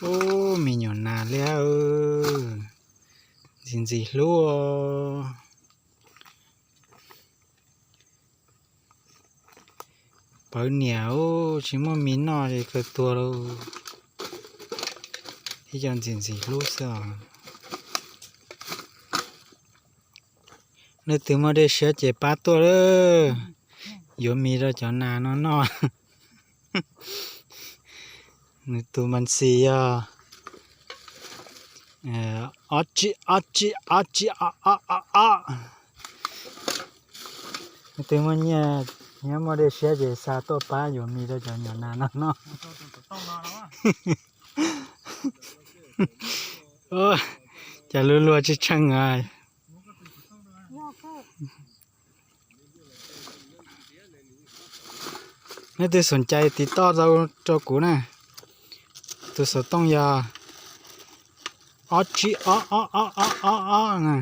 Ub, me nyuam nas liab, ntxim ntxim hlub. Pawv niam ub, tsis muaj mis noj ces kawg tuag lauj. Ib co ntxim ntxim hlub xwb os. Leej twg muaj dej siab ces pab tuaj lawm, yuav mis rau cov nas no noj. Nws tus mas ntxim yog ob tsib ob tsib ob tsib ob ob ob ob. Leej twg muaj nyiaj, nyiaj muaj dej siab ces xa tuaj pab yuav mis rau cov nyuam nas no noj. Cas luag luag tsis tsheej a. Leej twg xoom cai tiv toj rau kuv na. Tus xov tooj yog ob tsib ob ob ob ob ob ob na.